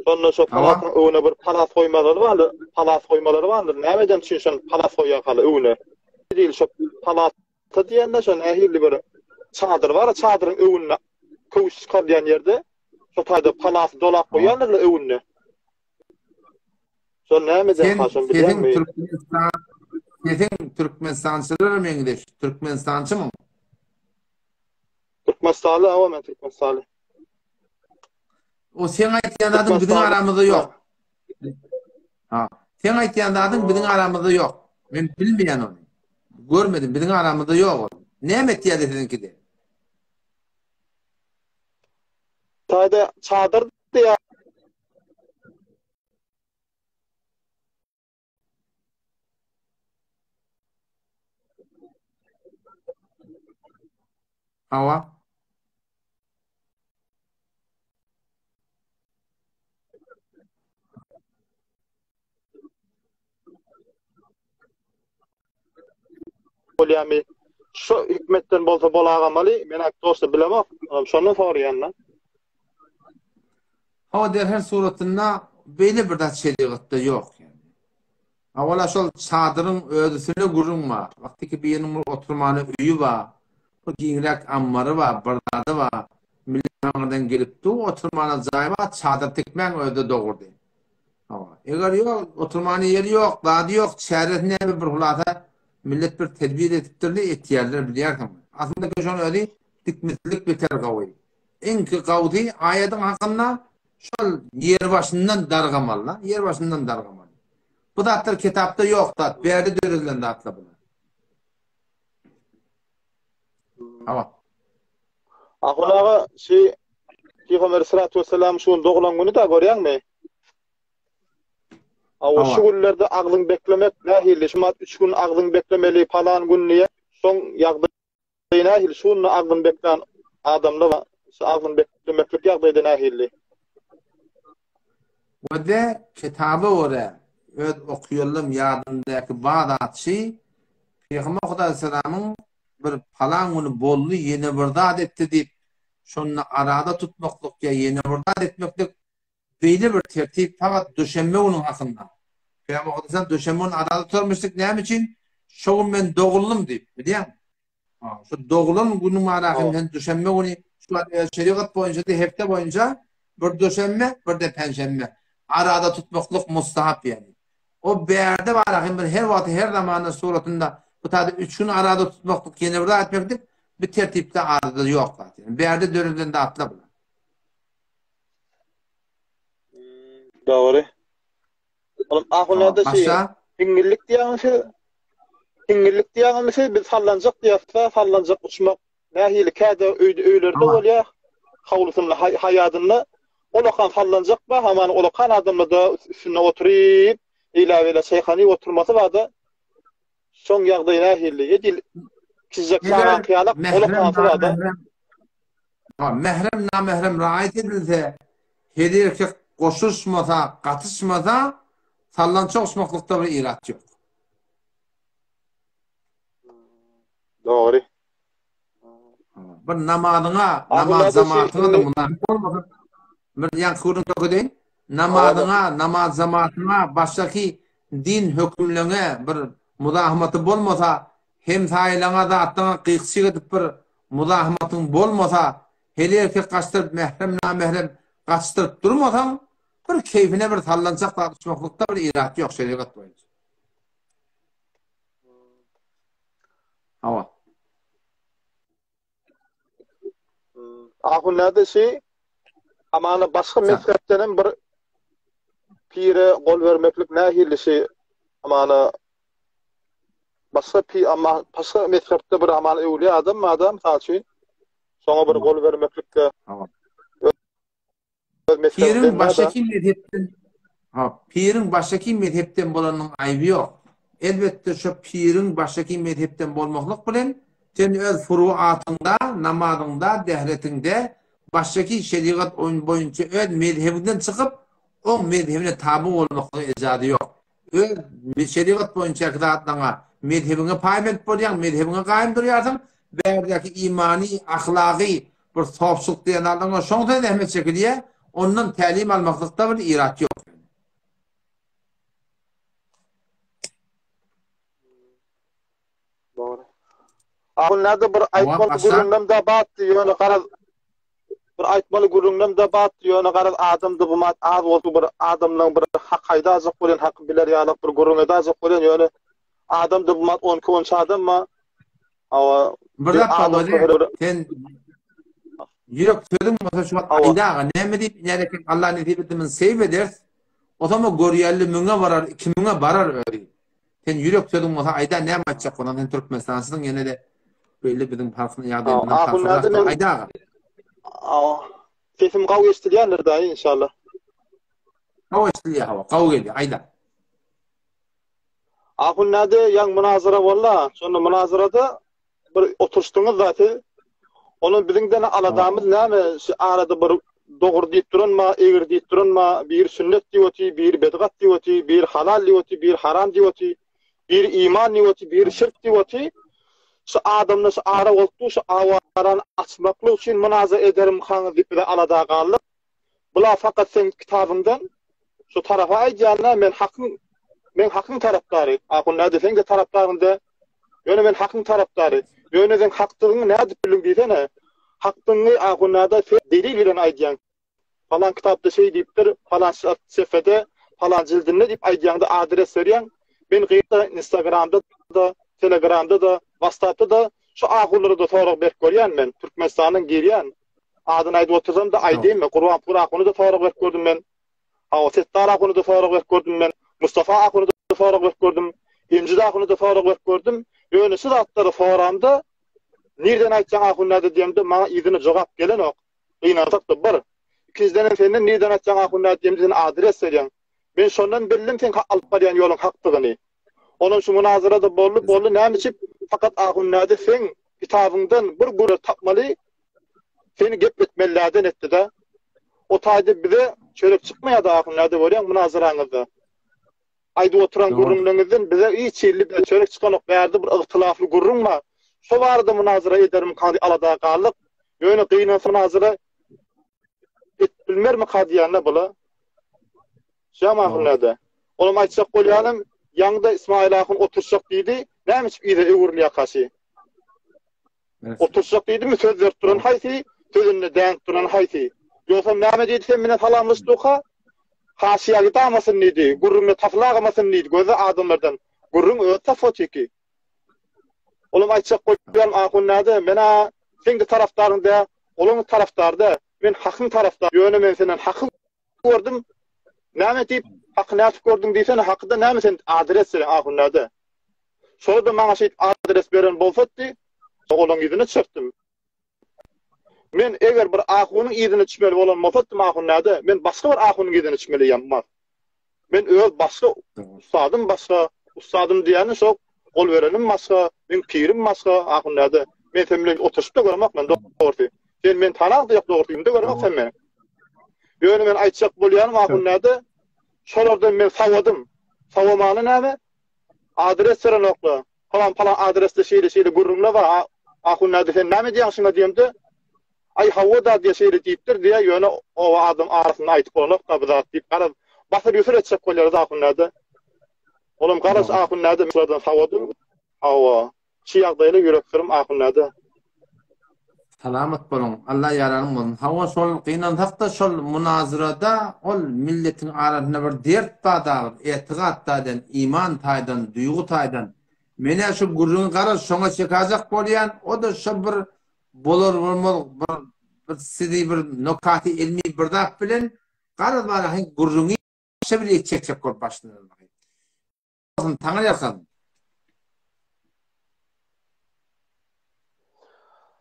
Şonda şo palasyň öňüne bir palas goýmalary bardy, palas goýmalary bardy. Näme eden üçin şon palas goýýar haly öňüne? Diýil şo palas Ta diýende şo nähili bir çadyr bar, çadyryň öňünde köwüş çykarylýan ýerde şo taýda palasy dolap goýýandyr öňünde. Şo näme Sen eden haşam sesiň bilýäňmi? Türkmenistan sesiň Türkmenistançylara meňzeş. Türkmenistançymyň? Türkmenistanly, hawa men Türkmenistanly. O seň aýtýan zadyň biziň aramyzda ýok. Ha. Seň aýtýan zadyň biziň aramyzda ýok. Men bilmeýän ony. Görmedim, biziň aramyzda ýok ol. Näme etýärdi siziňkide? Taýda çadyr diýýär. Hawa. bolýarmy? Şu hikmetden bolsa bolagamaly, men aýt dosty bilemok. Şondan soraýan-da. Hawa derhal suratynda beýle bir zat şerigatda ýok ýani. Awala şol çadyryň özüsine gürrüň bar. Wagtyky biriniň bir oturmana öýi bar, bir giňräk ammary bar, bir zady bar. Millet aňyrdan gelip dur, oturmana jaý bar, çadyr tikmäň özi-de dogrudy. Hawa. Eger ýok, oturmana ýeri ýok, zady ýok, çäresi näme bir hulasa millet bir tedbir edipdirli, etýärler bilýärsiň. Aslynda şoň özi dikmesizlik beter gawy. Iňki gawsy aýadyň hakynda şol ýer başyndan dargamaly-da, ýer başyndan dargamaly. Bu zatlar kitapda ýok zat, bärde döredilen zatlar bular. Hawa. Ahun aga, şi Pygamber salatu vesselam şu gün doglan güni da görýäňmi? Awa şu günlerde agzyň beklemek nähili? Şu mat 3 gün agzyň beklemeli palan gün diýe. Soň ýagdaý nähili? Şu günde agzyny beklän adamlar bar. Şu agzyny beklemeklik ýagdaýda nähili? We-de kitaba görä, öz okuýanlam ýadyndaky bar zat şi, Pygamber Hudaýsalamyň bir palan güni boldy, ýene bir zat etdi diýip, şonda arada tutmaklyk ýa ýene bir zat etmeklik beýle bir tertip fakat duşenbe günüň hakynda. Pygamber Hudaýsalam duşenbe güni arada tutarmyşdyk näme üçin? Şo gün men doguldym diýip, bilýäňmi? Şu doglan günüň arasynda sen duşenbe güni şu wagt şerigat boýunça da hepde boýunça bir duşenbe, bir de penşenbe arada tutmaklyk mustahap ýagny. O bärde bar ahim bir her wagt her zamanda suratynda bu taýda üç gün arada tutmaklyk ýene bir zat etmeklik bir tertipde arada ýok zat. Yani bärde döredilen zatlar bular. Dogry. Olam ahunlarda şey hiňňillik diýýäňmi siz? Hiňňillik diýýäňmi siz? Biz sallanjak diýýäs-de, sallanjak uçmak nähili käde öýde öýlerde bolýar. Howlusynda, haýadynda olakan sallanjak bar, hamana olakan adamlarda üstünde oturyp, eýläk-beýläk çaýkanyp oturmasy bar-da. Şoň ýagdaýy nähili? Edil kiçijek çagaňky ýalak olakansy bar-da. Mährem namährem raýat edilse, her erkek goşulyşmasa, gatyşmasa, sallançak uçmaklykda bir irat ýok. Dogry. Bir namazyňa, namaz jamatyňa da mynasyp bolmasa, bir ýaňky gürrüň tökedeýin. Namazyňa, namaz jamatyňa, başdaky din hökümleňe bir muzahymaty bolmasa, hemsaýalaňa zatlaňa gyýkyşyk edip bir muzahymatyň bolmasa, heli erkek gaçdyryp mährem-namährem gaçdyryp durmasaň, bir keýfine bir sallançak zat uçmaklykda bir irat ýok şerigat boýunça. Hawa. Ahun näde şi amana başga mezhepden hem bir pire gol bermeklik nähili şi amana başga pi ama başga mezhepde bir amana öwliýa adam adam mysal üçin şoňa bir gol bermeklikde Hawa. Piriň başaki mezhepden Ha, piriň başaki mezhepden bolanyň aýby ýok. Elbetde şo piriň başaki mezhepden bolmaklyk bilen sen öz furuatyňda, namazyňda, dähretiňde başaki şerigat boýunça öz mezhebiňden çykyp, oň mezhebine taby bolmaklyga ejazy ýok. Öz şerigat boýunçaky zatlaryňa, mezhebiňe paýbent bolýaň, mezhebiňe gaýym durýarsyň, bärdäki imany, ahlagy, bir sopçylyk diýen zatlaryňa şoň sen zähmet çekilýär, ondan tälim almaklykda bir irat ýok. Dogry. Ahun näde bir aýtmaly gürrüňlem da batdy, ýöne garaz bir aýtmaly gürrüňlem de batdy, ýöne garaz adam dygymat az bolsa bir adamlaň bir hak aýdajak bolýan, haky biler ýalak bir gürrüň edajak bolýan, ýöne adam dygymat on iki on üç adam bar. Hawa, Bir zat bar, sen ýürek sözüň bolsa şu wagt aýdaga, näme diýip iner eken Allah nesip etse men seýw ederis. Osama görýänli müňe barar, iki müňe barar özi. Sen ýürek sözüň bolsa aýda näme aýtjak bolan sen Türkmenistansyň ýene-de belli biziň halkyň ýagdaýyndan parhsyzrakdyr aýda aga. Sesim gawy eşidilýändir daýy inşallah. Gawy eşidilýär hawa gawy gelýär aýda. Ahun näde ýaň munazara bolda şonda munazarada bir oturyşdyňyz-da siz. Onuň biziň dene aladamyz näme, şu arada bir dogry diýip duran bar, egri diýip duran bar, biri sünnet diýip otyr, biri bedgat diýip otyr, biri halal diýip otyr, biri haram diýip otyr, biri iman diýip otyr, biri şirk diýip otyr. Şu adamda şu ara bolup dur şu awarany açmaklyk üçin munazara ederimkaňyz diýip bize alada galdyk. Bula fakat seň kitabyňdan şu tarapa aýdýan-da men hakyň men hakyň tarapdary. Ahun näde seň-de tarapdaryň dä. Ýöne men hakyň tarapdary. Ýöne sen hakdygyňy nädip bildiň diýsene. Hakdygyňy ahun näde sen delil bilen aýdýaň. Palan kitapda şeý diýipdir, palan sefede, palan jildinde diýip aýdýaňda adres berýäň. Men gyýda Instagramda-da, Telegramda-da, WhatsAppda-da şu ahunlara-da sorag berip görýän men. Türkmenistandan girýän. Adyny aýdyp otursam-da aýdaýynmy? Gurbanpur ahuny-da sorag berip gördüm men. Hawa, Setdar ahuny-da sorag berip gördüm men. Mustafa ahuny-da sorag berip gördüm. Emjit ahuny-da sorag berip gördüm. Ýöne şu zatlary soramda, nirden aýtjaň ahun näde diýemde, maňa yzyna jogap gelenok. Gynansak-da bir. Ikinjidenem senden nirden aýtjaň ahun näde diýemde sen adres berýäň. Men şondan bildim seň alyp barýan ýoluň hakdygyny. Onam şu munazara-da boldy, boldy näme üçin fakat ahun näde seň kitabyňdan bir gürrüň tapmaly seni gepletmelilerden etdi-de. O taýda bize çörek çykmaýardy ahun näde görýäň munazaraňyzda. Aýdyp oturan gürrüňleriňizden bize hiç hili bir çörek çykanok bärde bir yhtylafly gürrüň bar. Şo barada munazara edermika diýip alada galdyk. Ýöne gynansa munazara edip bilmermika diýende bula. Şam ahun näde? Olam aýtjak bolýanym, ýaňda Ismail ahun oturşak diýdi, näme üçin yza öwrülýär kaşy? Oturşak diýdimi, söz berip duran haýsy, sözünde dänip duran haýsy? Ýogsam näme diýdi sen bilen salamlaşdyka? Haşyýa gidamasyn diýdi, gürrüňde tapylagamasyn diýdi, gözle adamlardan. Gürrüň özi tapyp otyrky. Olam aýtjak bolýan ahun näde, men-ä seň-de tarapdaryň dä, olaň tarapdary dä, men hakyň tarapdary, ýöne men senden haky gördüm. Näme diýip, haky nädip gördüň diýsene, hakyda näme sen adres beren ahun näde? Şolar-da maňa şeýdip adres beren bolsatdy, olaň yzyna çyktym. Men eger bir ahunyň yzyna çümeli bolan bolsatdym ahun näde, men başga bir ahunyň yzyna çümeli ýammaz. Men öz başga ussadym başga, ussadym diýýänim şo gol berenim başga, meň pirim başga, ahun näde. Men sen bilen oturyşyp-da göremok men dogrusy. Sen meni tanaňda ýok dogrusy, indi göremok sen meni. Ýöne men aýtjak bolýanym ahun näde, şolardan men sawadym. Sawamany näme? Adres berenoklar. Palan palan adresde şeýle şeýle gürrüňler bar. Ahun näde sen näme diýýäň şuňa diýemde, Aý hawa-da diýýär şeýle diýipdir diýýär, ýöne oba adam arasynda aýdyp bolanok-da bu zat diýip garaz basyr-ýusur etjek bolýar ahun näde. Olam garaz ahun näde şulardan sawadym. Hawa. Şu ýagdaýla ýürek syrym ahun näde. Salamat boluň. Alla ýaranyň bolsun. Hawa şol gynansakda şol munazyrada ol milletiň arasynda bir dert bar da bir etigat taýdan iman taýdan duýgy taýdan. Menä şu gürrüňi garaz şoňa çekajak bolýan o-da şo bir bolar bolmaz bir bir sizi bir nokaty ilmi bir zat bilen garaz barahy gürrüňi şe bir çekjek bolup başladylar. Bolsun taňry ýalkasyn.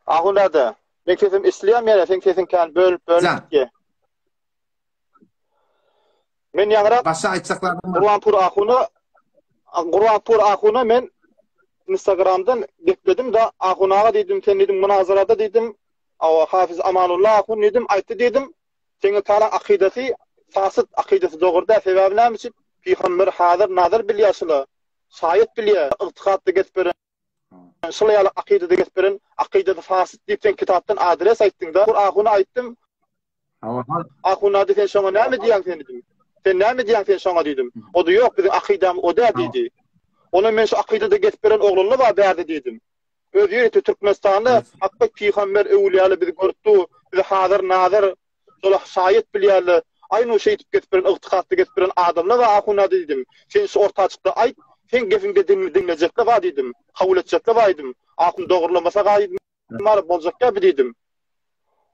Ahun dada, meň sesim eşidilýärmi ýa seň sesiň kän bölüp bölüp gitýär. Men ýaňyrak Başga aýtjaklarym bar. Gurbanpur ahuna Gurbanpur ahuna men Instagramdan gepledim da Ahun aga diýdim sen diýdim munazarada diýdim awa Hafiz Amanullah ahun diýdim aýtdy diýdim seň talaň akydasy fasyt akydasy dogry däl sebäbi näme üçin pygamber hazir nazyr bilýär şula şaýat bilýär ygtykatda gezip beren şul ýaly akydada gezip beren akydasy fasyt diýip sen kitapdan adres aýtdyň da ahuna aýtdym Ahun ady sen şoňa näme diýýäň sen diýdim. Sen näme diýýäň sen şoňa diýdim. O-da ýok biziň akydamyz o däl diýdi. Onam men şu akydada gezip beren oglanlar bar bärde diýdim. Öz ýörite Türkmenistanda Hakbek pygamber öwülýaly bizi görüp dur, bizi hazyr nazyr şola şaýat bilýärler. Aýnu şeýdip gezip beren ygtykatda gezip beren adamlar bar ahun ady diýdim. Sen şu orta çykda aýt, seň gepiňde diňlejekler bar diýdim. Kabul etjekler bar diýdim. Ahun dogrulamasa ga diýdim. Bar boljak däl bi diýdim.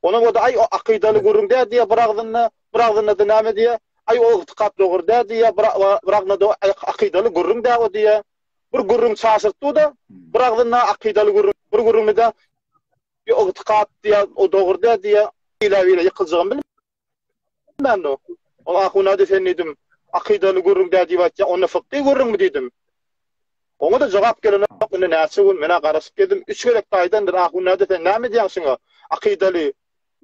Onuň o-da aý o akydaly gürrüň däl diýýär bir agzynda, bir agzynda-da näme diýýär, aý o ygtykat dogry däl diýýär, bir bir agzynda-da aý akydaly gürrüň däl o diýýär. Bir gürrüň çaşyrtdy-da, bir agzynda akydaly gürrüň, bir gürrüňde-de ygtykat diýýär, o dogry däl diýýär. Beýle-beýle ýykyljagyn bilmändir. Ol ahun ady sen diýdim, akydaly gürrüň däl diýip aýtýaň, onda fykhy gürrüňmi diýdim. Oňa-da jogap gelenok, indi näçe gün men-ä garaşyp gezdim, üç gezek daýydandyr, ahun näde sen näme edýäň şuňa, akydaly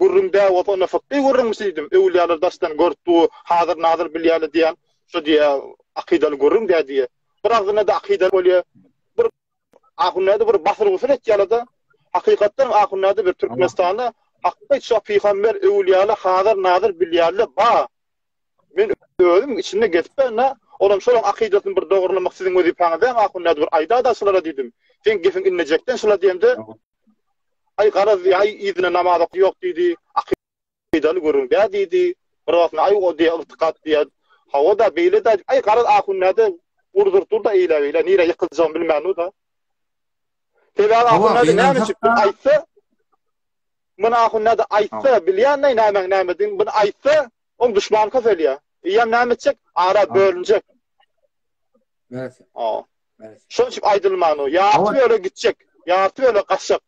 gürrüň däl bolsa onda fykhy gürrüňmi diýdim, öwülýalar daşdan görüp dur, hazyr-nazyr bilýärler diýýän, şo diýýär, akydaly gürrüň däl diýýär. Bir agzynda-da akydaly bolýar, bir. Ahunäde bir basyr-gusur etýärler-de. Hakykatdan Ahunäde bir Türkmenistanda hakky şo pygamber öwülýaly hazyr-nazyr bilýärler ba. Men özüm içinde gezip bärine, olam şolaň akydasyny bir dogrulamak siziň wezipäňiz dämi Ahunäde bir aýda-da şulara diýdim. Seň gepiň innejekden şula diýemde, aý garaz aý yzyna namaz oky ýok diýdi. Akydaly gürrüň dä diýdi. Bir wagtynda aý o diýä ygtykat diýä. Hawa-da beýle-dä diýip, aý garaz ahun näde urduryp dur-da eýle-beýle, nirä ýykyljagyny bilmän dur-da. Sebäbi ahun näde näme üçin bir aýtsa, muny ahun näde aýtsa, bilýän-dä nämäň nämedigini, muny aýtsa, oň duşmany köpelýär. Eýýäm näme etjek? Ara bölünjek. Hawa. Şonuň üçin aýdylman o. Ýarty bölek gitjek, ýarty bölek gaçjak.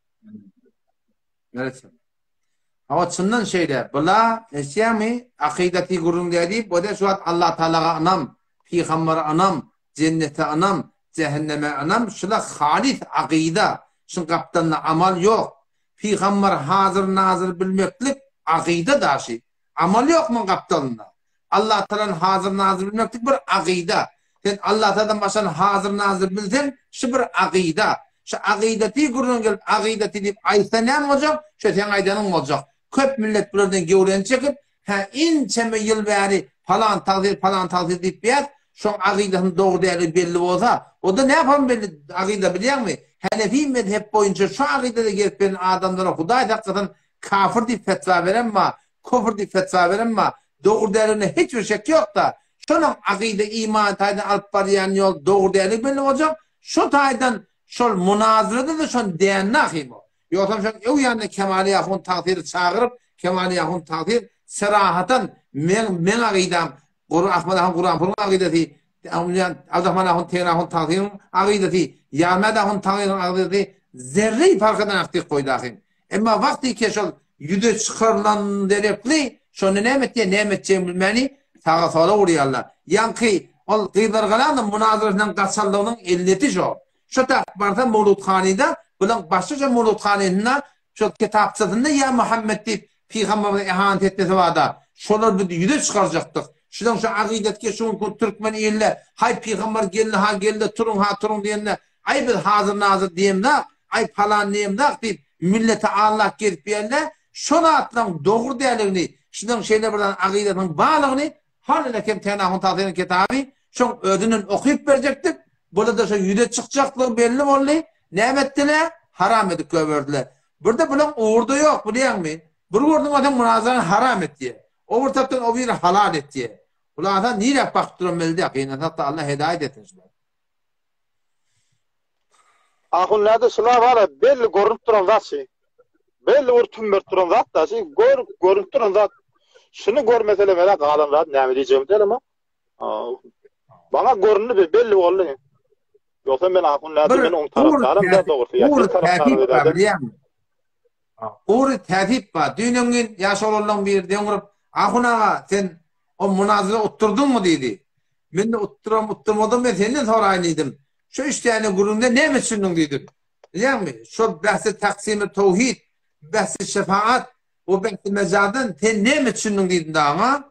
Hawa çyndan şeýle. Bula eşýämi akydaty gürrüň dä diýip o şu wagt Allah Tagalaga ynam, pygambere ynam, jennete ynam, jähenneme ynam şula halys akyda. Şuň gapdalynda amal ýok. Pygamber hazyr nazyr bilmeklik akyda daşy. Amal ýok muň gapdalynda. Allah Tagalany hazyr nazyr bilmeklik bir agyda. Sen Allah Tagaladan başgany hazyr nazyr bilseň, şu bir agyda. Şu agydaty gürrüň gelip agydaty diýip aýtsa näme boljak? Şo seň aýdanyň boljak. Köp millet bulardan gewreni çekip, hä inçeme ýyl bäri palan tagsyr palan tagsyr diýip ýat, şoň agydasynyň dogry däldigi belli bolsa, onda näpam belli agyda bilýäňmi? Henefi mezhep boýunça şu agydada gezip ýören adamlara Hudaý saklasyn kafir diýip fetwa beren bar, Küfür diýip fetwa beren bar. Dogry däldigine hiç bir şek ýok-da. Şonuň akyda iman taýdan alyp barýan ýol dogry däldigi belli boljak. Şo taýdan şol munazyrada-da şony dände ahym o. Ýogsam şoň öň ýanynda Kemaly ahun tagsyry çagyryp, Kemaly ahun tagsyr serahatan meň meň akydam, Gur Ahmet ahun Guranpuryň akydasy, Abdurahman ahun Tegin ahun tagsyryň akydasy, Ýarmät ahun tagsyryň akydasy zerre parh edenak diýip goýdy ahym. Emma wagty ki şol ýüze çykarylan derekli şonda näme etýär, näme etjegini bilmäni saga-sola urýarlar. Ýaňky ol Gyzlargalanyň munazarasynyň gaçanlygynyň elleti şo. Şo tap barsa Mowluthanida bulaň başgaça Mowluthanysynda şol kitapçasynda ýa Muhammet diýip pygamberimize ehanet etmesi barda. Şolar biz ýüze çykarjakdyk. Şudan şu agydatki şu günki türkmen ilde haý pygamber geldi ha geldi turuň ha turuň diýende Aý biz hazyr-nazyr diýemzak, aý palan diýemzak diýip, milleti aldap gezip ýörler, şo zatlaryň dogry däldigini, şunuň şeýle bir zat agydasynyň barlygyny hal ile kem Tenahun Tagsyryň kitaby şoň özünden okyp berjekdik, bularda şo ýüze çykjaklygy belli boldy, näme etdiler, haram edip goýberdiler. Birde bulaň ugry-da ýok, bilýäňmi? Bir gördüň bolsaň munazarany haram etýär. O bir tarapdan o biri halal etýär. Bular niräk bakyp duran belli däl, gynansak-da Allah hedaýat etsin şulara. Ahun näde şula bara belli görünip duran zat şi. Belli bir tümmert duran zat da şi gör görünip duran zat. Şuny görmesele mera galan zat näme diýjegimi bilemok. Bana göründi bir belli boldy. Ýogsa men ahun näde men oň tarapdarym da dogrusy. Ýa sen tarapdarym bilýäňmi? Gury täsip bar. Düýn öňňin ýaş oglanlaryň biri deň urup, Ahun aga, sen o munazara utdurdyňmy diýdi. Men-de utduram, utdurmadam men senden soraýyn diýdim. Şu üç däne gürrüňden näme düşündiň diýdim. Bilýäňmi, şol bähsi taksimi towhid, bähsi şefaat we bähsi mejazdan sen näme düşündiň diýdim daňa.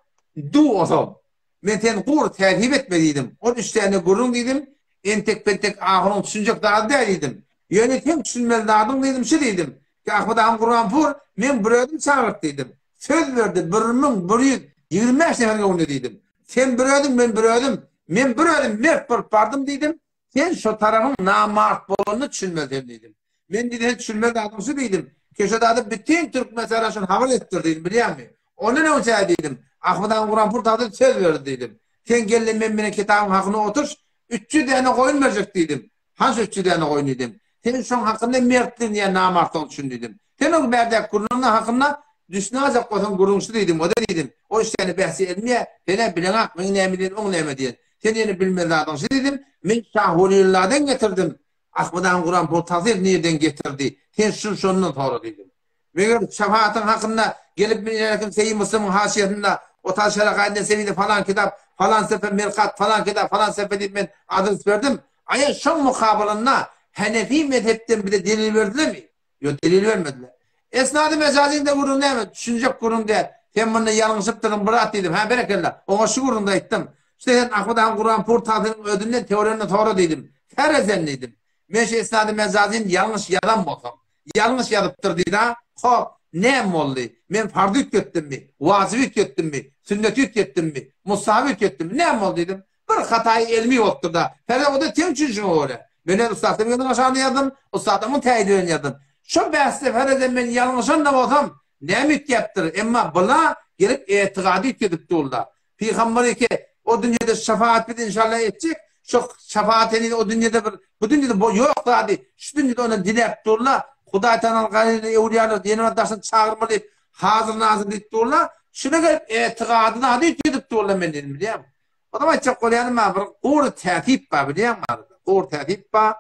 Du osam. Men seni gury täsip etme diýdim. Ol üç däne gürrüň diýdim, entek-pentek ahunyň düşünjek zady däl diýdim. Ýöne seň düşünmeli zadyň diýdim şu diýdim. Ki Ahmet agam Gurbanpur meň bir özüm çagyrt diýdim. Söz berdi 1125 nefer göwünde diýdim. Sen bir özüň men bir özüm. Men bir özüm mert bolup bardym diýdim. Sen şo tarapyň namart bolanyny düşünmeli sen diýdim. Men diýdim sen düşünmeli zadyň şu diýdim. Keşe zady bütin Türkmenistana şony habar etdir diýdim bilýäňmi? Ondan öňçä diýdim. Ahmet agam Gurbanpur zady söz berdi diýdim. Sen gel-de men bilen kitabyň hakyna otuş, 300 däne goýun berjek diýdim. Hança 300 däne goýun diýdim. Sen şoň hakynda mertligiň ýa namartlygyň düşün diýdim. Sen o bärdäki gürrüňiň hakynda düşünäýjek bolsaň gürrüňçi diýdim, o-da diýdim. O iş seni bähsi elmeýär, sen-ä bileňak, meň näme diýen, oň näme diýen. Sen ýene bilmeli zadyň şu diýdim, men Şahulylladan getirdim. Ahmet agan Kuran pul tasyr nirden getirdi? Sen şun şondan sora diýdim. Meger şefaatiň hakynda gelip minýärkim Seýi Müslimiň haşiýesinde Otal Şerakaýy Nesewide falan kitap, falan sefe Mirkat, falan kitap, falan sefe diýip men adres berdim. Aýa şoň mukabylynda Henefi mezhepden bize delil berdilermi? Ýok, delil bermediler. Esnady mejazyňda gürrüň näme? Düşünjek gürrüň däl. Sen munda ýalňyşypdyrsyň, brat diýdim. Hä, berekella. Oňa şu gürrüňde aýtdym. Şte sen Ahmet agan Kuran Pur Tasyryň özünden teoremini sora diýdim. Serezen diýdim. Men şu isnady mejazini ýalňyş ýazan bolsam, ýalňyş ýazypdyr diýda, hop, näme boldy? Men farzy üýtgetdimmi? Wajyby üýtgetdimmi? Sünneti üýtgetdimmi? Mustahaby üýtgetdimmi? Näme boldy diýdim. Bir hataýy elmi bolupdyr-da. Sebäbi o-da seň düşünişiňe görä. Men öz ussatymyň gözüniň aşagynda ýazdym, ussatymyň täýidi bilen ýazdym. Şo bäsde ferezem men ýalňyşan-da bolsam, näme üýtgäpdir? Emma bula gelip etigady üýtgedip dur-da. Pygamber eke o dünýede şefaat bizi inşallah etjek. Şo şefaat heniz o dünýede bir bu dünýede bo ýok zady. Şu dünýede ondan diläp durla. Hudaý Tagala gaýry öwlüýalar ýene bir daşyny çagyrma diýip hazyr nazyr diýip durla. Şuna gelip etigady zady üýtgedip durla men diýdim bilýäňmi? Onam aýtjak bolýanym bar bir gury täsip bar bilýäňmi arada. Gury täsip bar.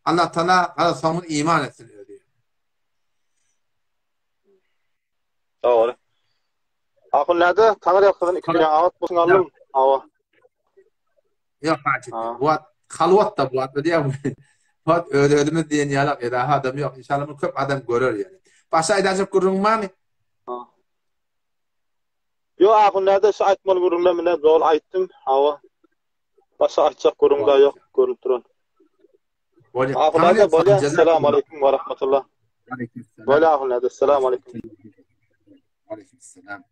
Allah Taala garaz soňumyz iman etsin özi. Dogry. Ahun näde? Taňry ýalkasyn iki dünýä abat bolsun Allym. Hawa. Ýok haçyt. Bu wagt halwat da bu wagt bilýäňmi? Bu wagt öz özümiz diýen ýalak edaha adam ýok. Inşallah muny köp adam görer ýaly. Başga aýdajak gürrüňiň barmy? Ýok ahun näde şu aýtmaly gürrüňler mine doly aýtdym. Hawa. Başga aýtjak gürrüň da ýok görünip duran. Bolýar. Ahun näde bolýar. Salam aleyküm we rahmetullah. Bolýar ahun näde. Salam aleyküm. Aleyküm selam.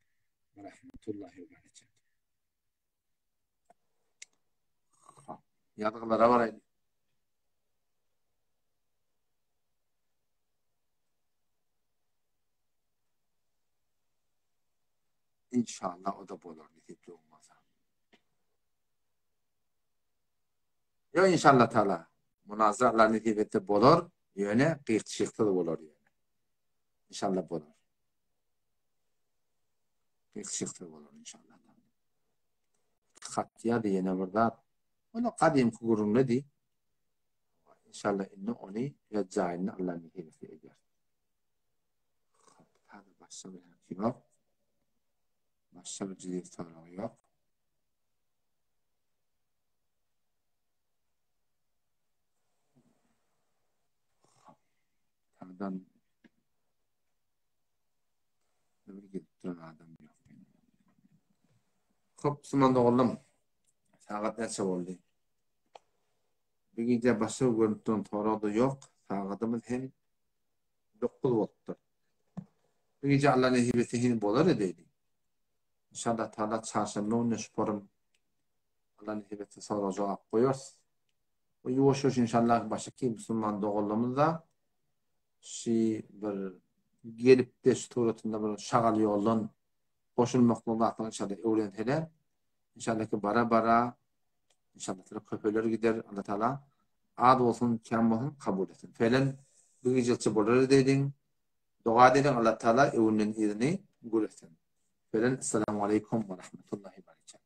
We rahmetullahi we berekatuh. Ýazgylara baraýyn. İnşallah o da bolar nesip olmasa. Ýok inşallah taala. Munazara Allah nesip etse bolar, ýöne gyýk-çyksyz bolar ýöne. İnşallah bolar. Gyýk-çyksyz bolar inşallah. Hat ýa ýene bir zat. Ony gadymky gürrüňde diý. İnşallah indi ony öz jaýynda Allah nesip etse eder. Hop, başga bir ýok. Başga bir jiddi sorag ýok. Sağdan bir gelip duran adam ýok. Hop, Suman doganlarym. Sagat näçe boldy? Bir gije başga görünip duran sorag da ýok. Sagadymyz hem 9 bolupdyr. Bir gije Allah nesip etse hem bolar edeydi. İnşallah Taala çarşamba gününe şu forum Allah nesip etse sorag jogap goýarys. Bu ýuwaş ýuwaş inşallah başky musulman doganlarymyz da şi bir gelip de şu suratynda bir şagal ýoldan goşulmaklyk zatlaryny inşallah öwrenseler inşallah ki bara bara inşallah tala köpeler gider Allah taala az bolsun kän bolsun kabul etsin. Felen bu gijeçe bolar edeydiň. Doga edeliň Allah taala öwünden yzyny gür etsin. Felen Esselamu aleýkum we rahmetullahi we berekatuh.